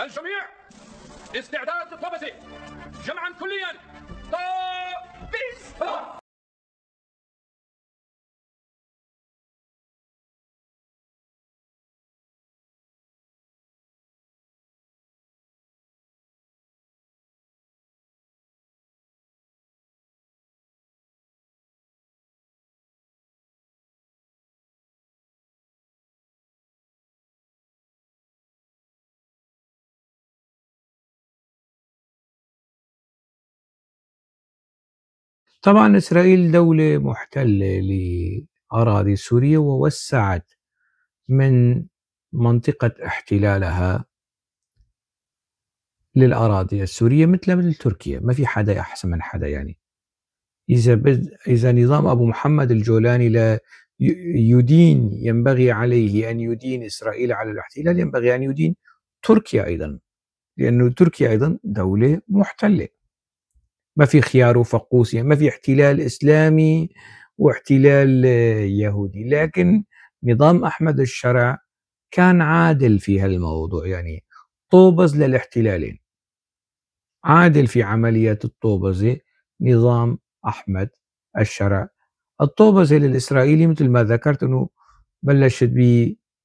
الجميع استعداد طوبزي، جمعا كليا، طوبيز. طبعا إسرائيل دولة محتلة لأراضي سوريا، ووسعت من منطقة احتلالها للأراضي السورية مثل تركيا، ما في حدا أحسن من حدا. إذا نظام أبو محمد الجولاني لا يدين، ينبغي عليه أن يدين إسرائيل على الاحتلال، ينبغي أن يدين تركيا أيضا، لأنه تركيا أيضا دولة محتلة. ما في خيار وفقوس، ما في احتلال إسلامي واحتلال يهودي. لكن نظام أحمد الشرع كان عادل في هالموضوع، طوبز للاحتلالين، عادل في عملية الطوبزة نظام أحمد الشرع. الطوبزة للإسرائيلي مثل ما ذكرت أنه بلشت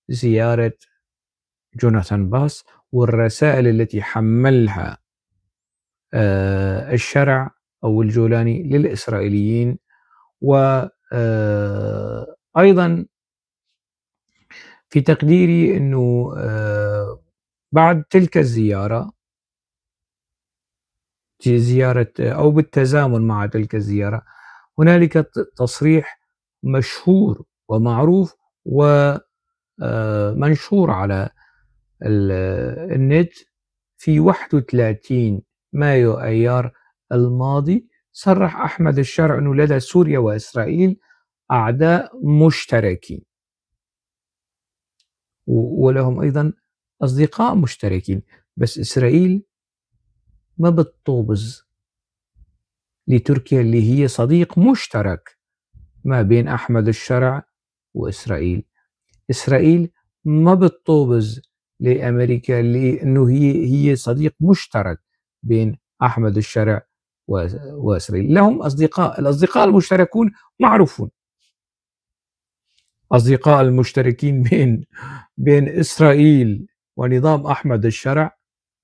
بزيارة جوناثان باس والرسائل التي حملها الشرع أو الجولاني للإسرائيليين، و أيضا في تقديري أنه بعد تلك الزيارة، زيارة أو بالتزامن مع تلك الزيارة، هنالك تصريح مشهور ومعروف ومنشور على النت في 31 مايو أيار الماضي. صرح أحمد الشرع أنه لدى سوريا وإسرائيل أعداء مشتركين ولهم أيضا أصدقاء مشتركين، بس إسرائيل ما بتطوبز لتركيا اللي هي صديق مشترك ما بين أحمد الشرع وإسرائيل. إسرائيل ما بتطوبز لأمريكا لأنه هي صديق مشترك بين أحمد الشرع وإسرائيل. لهم أصدقاء، الأصدقاء المشتركون معروفون، أصدقاء المشتركين بين إسرائيل ونظام أحمد الشرع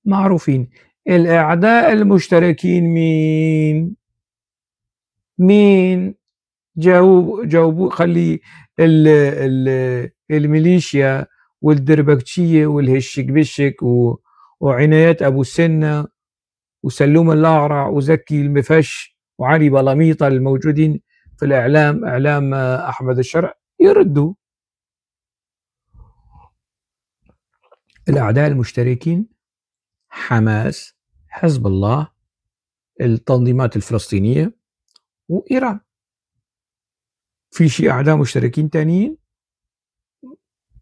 معروفين. الأعداء المشتركين مين؟ مين؟ جاوبوا، خلي الميليشيا والدربكتشية والهشك بشك وعنايات أبو سنة وسلوم الأعرع وزكي المفش وعلي بلاميطة الموجودين في الإعلام، إعلام أحمد الشرع، يردوا. الأعداء المشتركين حماس، حزب الله، التنظيمات الفلسطينية، وإيران. في شيء أعداء مشتركين تانيين؟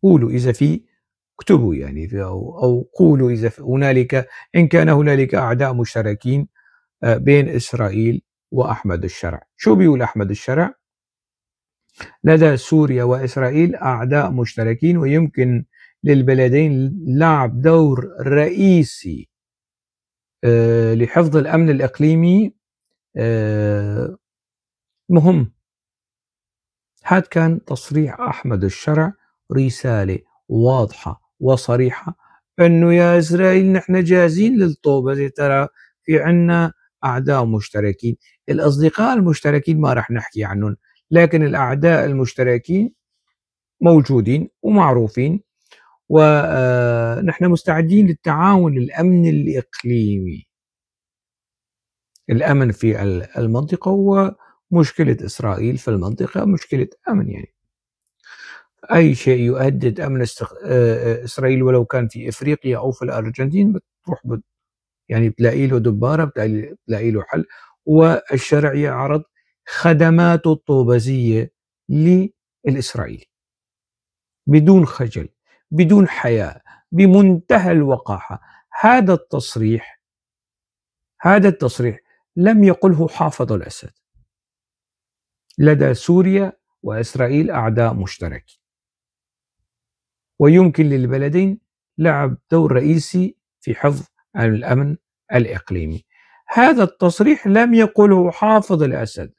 قولوا إذا في، اكتبوا أو قولوا إذا هنالك، إن كان هنالك أعداء مشتركين بين إسرائيل وأحمد الشرع. شو بيقول أحمد الشرع؟ لدى سوريا وإسرائيل أعداء مشتركين، ويمكن للبلدين لعب دور رئيسي لحفظ الأمن الإقليمي مهم. هذا كان تصريح أحمد الشرع، رسالة واضحة وصريحة أنه يا إسرائيل نحن جاهزين للطوبة، ترى في عنا أعداء مشتركين. الأصدقاء المشتركين ما رح نحكي عنهم، لكن الأعداء المشتركين موجودين ومعروفين، ونحن مستعدين للتعاون للأمن الإقليمي. الأمن في المنطقة هو مشكلة إسرائيل في المنطقة، مشكلة أمن. أي شيء يهدد أمن إسرائيل ولو كان في إفريقيا أو في الأرجنتين، بتروح بتلاقي له دبارة، بتلاقي له حل. والشرع يعرض خدماته الطوبزية للإسرائيلي بدون خجل، بدون حياء، بمنتهى الوقاحة. هذا التصريح لم يقله حافظ الأسد. لدى سوريا وإسرائيل أعداء مشتركين، ويمكن للبلدين لعب دور رئيسي في حفظ الأمن الإقليمي. هذا التصريح لم يقله حافظ الأسد،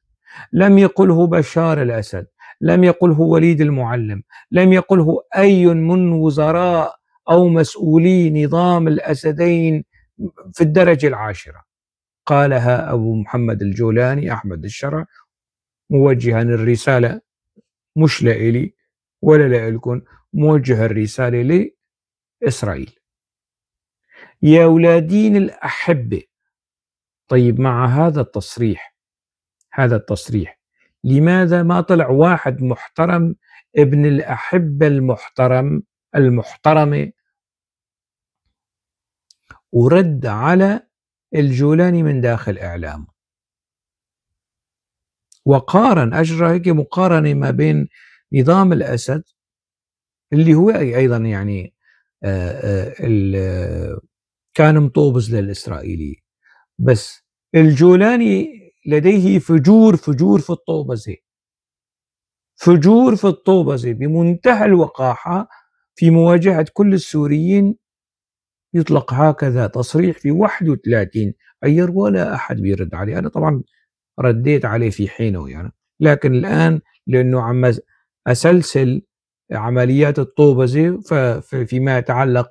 لم يقله بشار الأسد، لم يقله وليد المعلم، لم يقله أي من وزراء أو مسؤولي نظام الأسدين في الدرجة العاشرة. قالها أبو محمد الجولاني أحمد الشرع، موجها الرسالة مش لإلي ولا لإلكم، موجه الرسالة لإسرائيل. يا أولادين الأحبة، طيب مع هذا التصريح، هذا التصريح لماذا ما طلع واحد محترم ابن الأحبة المحترم المحترمة ورد على الجولاني من داخل إعلامه وقارن، أجرى هيك مقارنة ما بين نظام الأسد اللي هو أيضا يعني كان مطوبز للإسرائيلي، بس الجولاني لديه فجور في الطوبزة، فجور في الطوبزة بمنتهى الوقاحة في مواجهة كل السوريين. يطلق هكذا تصريح في 31 أيار ولا أحد بيرد عليه. أنا طبعا رديت عليه في حينه يعني، لكن الآن لأنه عم أسلسل عمليات الطوبزة فيما يتعلق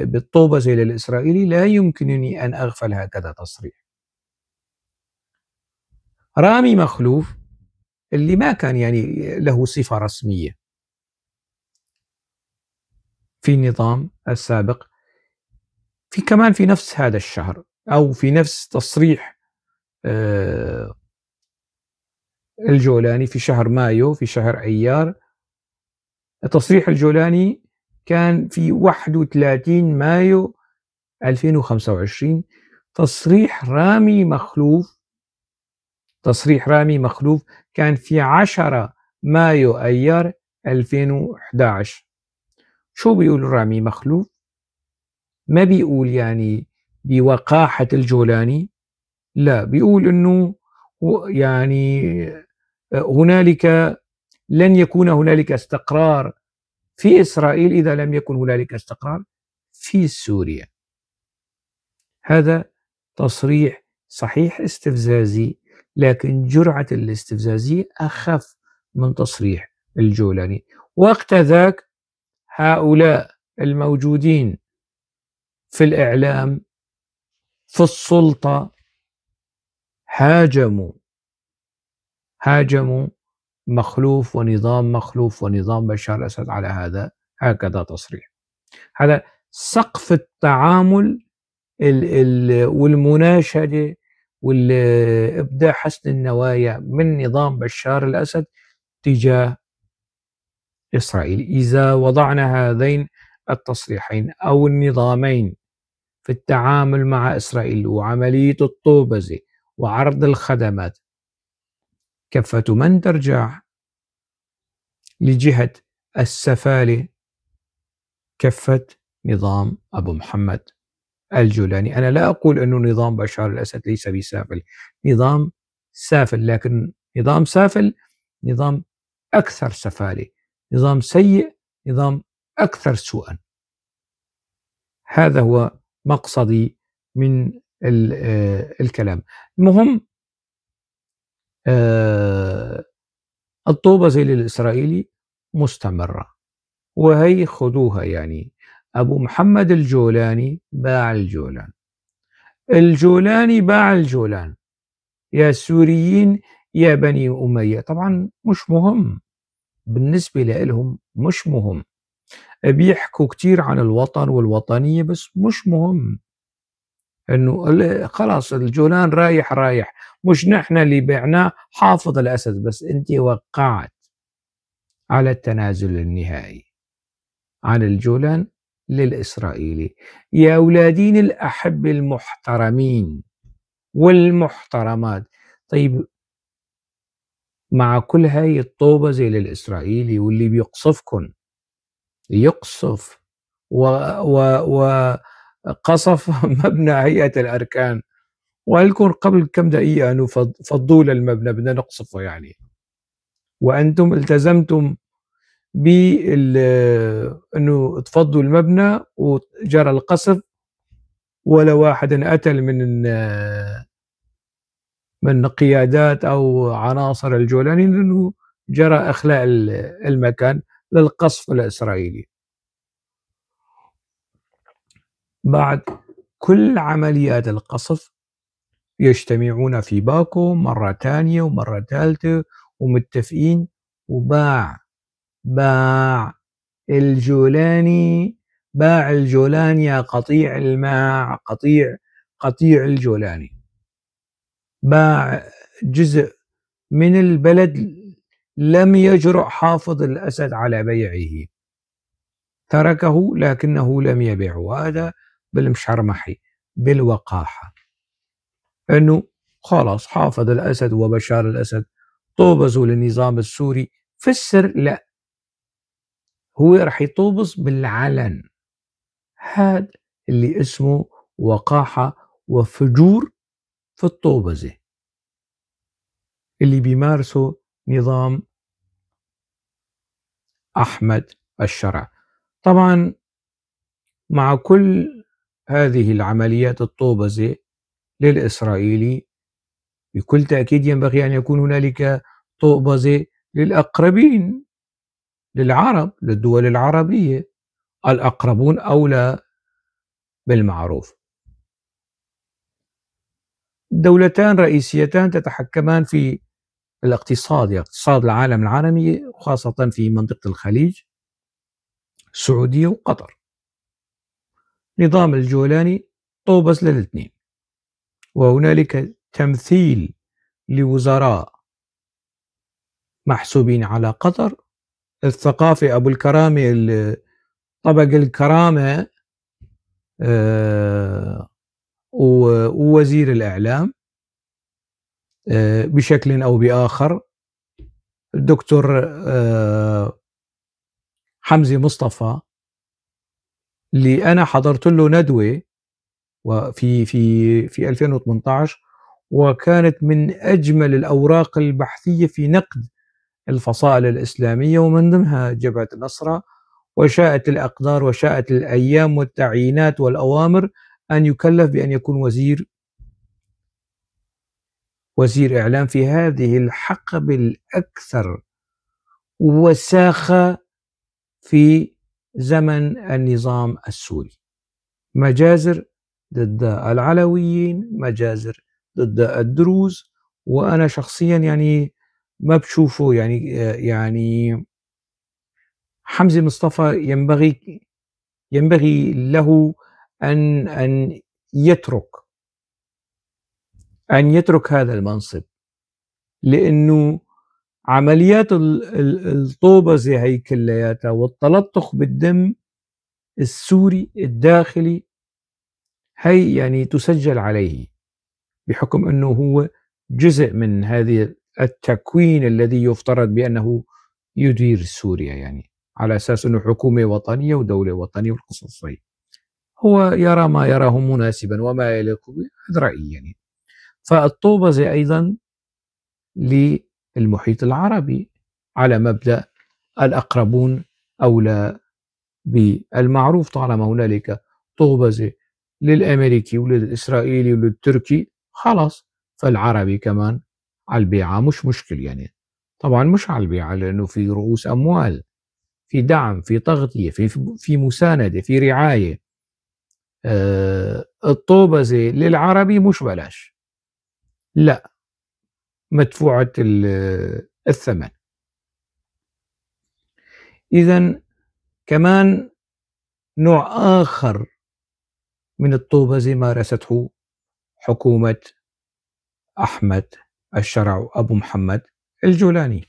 بالطوبزة للإسرائيلي لا يمكنني أن أغفل هكذا تصريح. رامي مخلوف اللي ما كان يعني له صفة رسمية في النظام السابق، في كمان في نفس هذا الشهر أو في نفس تصريح الجولاني في شهر مايو، في شهر أيار، تصريح الجولاني كان في 31 مايو 2025. تصريح رامي مخلوف، تصريح رامي مخلوف كان في 10 مايو أيار 2011. شو بيقول رامي مخلوف؟ ما بيقول يعني بوقاحة الجولاني، لا، بيقول انه يعني هنالك لن يكون هنالك استقرار في إسرائيل إذا لم يكن هنالك استقرار في سوريا. هذا تصريح صحيح استفزازي، لكن جرعة الاستفزازية أخف من تصريح الجولاني. وقت ذاك هؤلاء الموجودين في الإعلام في السلطة هاجموا مخلوف ونظام مخلوف ونظام بشار الأسد على هذا هكذا تصريح. هذا سقف التعامل والمناشدة والإبداع حسن النوايا من نظام بشار الأسد تجاه إسرائيل. إذا وضعنا هذين التصريحين أو النظامين في التعامل مع إسرائيل وعملية الطوبزة وعرض الخدمات، كفة من ترجع لجهة السفالة؟ كفة نظام أبو محمد الجولاني. أنا لا أقول أنه نظام بشار الأسد ليس بسافل، نظام سافل، لكن نظام سافل نظام أكثر سفالة، نظام سيء، نظام أكثر سوءا. هذا هو مقصدي من الكلام. المهم الطوبزة للإسرائيلي مستمرة، وهي خذوها يعني. أبو محمد الجولاني باع الجولان، الجولاني باع الجولان، يا سوريين يا بني أمية. طبعا مش مهم بالنسبة لهم، مش مهم، بيحكوا كتير عن الوطن والوطنية، بس مش مهم انه خلاص الجولان رايح رايح، مش نحن اللي بعناه حافظ الأسد، بس انت وقعت على التنازل النهائي عن الجولان للإسرائيلي. يا أولادين الأحب المحترمين والمحترمات، طيب مع كل هاي الطوبة زي للإسرائيلي واللي بيقصفكن يقصف وقصف مبنى هيئة الأركان، وقالكم قبل كم دقيقة أنه فضوا للمبنى بدنا نقصفه يعني، وأنتم التزمتم انه تفضوا المبنى وجرى القصف، ولا واحد انقتل من قيادات او عناصر الجولاني، لانه جرى اخلاء المكان للقصف الاسرائيلي. بعد كل عمليات القصف يجتمعون في باكو مرة ثانية ومرة ثالثة ومتفقين، وباع باع الجولاني، باع الجولاني يا قطيع الماع، قطيع الجولاني، باع جزء من البلد لم يجرؤ حافظ الأسد على بيعه، تركه لكنه لم يبيعه. هذا بالمشرمحي بالوقاحة، أنه خلاص حافظ الأسد وبشار الأسد طوبزوا للنظام السوري في السر، لا هو رح يطوبز بالعلن. هذا اللي اسمه وقاحة وفجور في الطوبزة اللي بيمارسه نظام أحمد الشرع. طبعا مع كل هذه العمليات الطوبزة للإسرائيلي بكل تأكيد ينبغي أن يكون هنالك طوبزة للأقربين، للعرب، للدول العربية، الأقربون أولى بالمعروف. دولتان رئيسيتان تتحكمان في الاقتصاد، اقتصاد العالم العالمي خاصة في منطقة الخليج، السعودية وقطر. نظام الجولاني طوبز للاثنين، وهنالك تمثيل لوزراء محسوبين على قطر. الثقافي أبو الكرامة، طبق الكرامة، ووزير الإعلام بشكل أو بآخر، الدكتور حمزة مصطفى اللي أنا حضرت له ندوة وفي في في 2018، وكانت من أجمل الأوراق البحثية في نقد الفصائل الإسلامية ومن ضمنها جبهة النصرة. وشاءت الأقدار وشاءت الأيام والتعيينات والأوامر أن يكلف بأن يكون وزير إعلام في هذه الحقبة الأكثر وساخة في زمن النظام السوري. مجازر ضد العلويين، مجازر ضد الدروز، وأنا شخصيا يعني ما بشوفه يعني حمزة مصطفى ينبغي له أن يترك هذا المنصب، لأنه عمليات الطوبزة هي كلياتها والتلطخ بالدم السوري الداخلي هي يعني تسجل عليه، بحكم أنه هو جزء من هذه التكوين الذي يفترض بأنه يدير سوريا، يعني على أساس أنه حكومة وطنية ودولة وطنية والقصص هي. هو يرى ما يراه مناسبا وما يليق به، هذا رأيي يعني. فالطوبزة أيضا للمحيط العربي على مبدأ الأقربون أولى بالمعروف، طالما هنالك طوبزة للأمريكي وللإسرائيلي وللتركي خلاص، فالعربي كمان على البيعة مش مشكل يعني. طبعا مش على البيعة لأنه في رؤوس أموال، في دعم، في تغطية، في مساندة، في رعاية. الطوبزة للعربي مش بلاش، لا، مدفوعة الثمن. إذن كمان نوع آخر من الطوبزة مارسته حكومة أحمد الشرع أبو محمد الجولاني.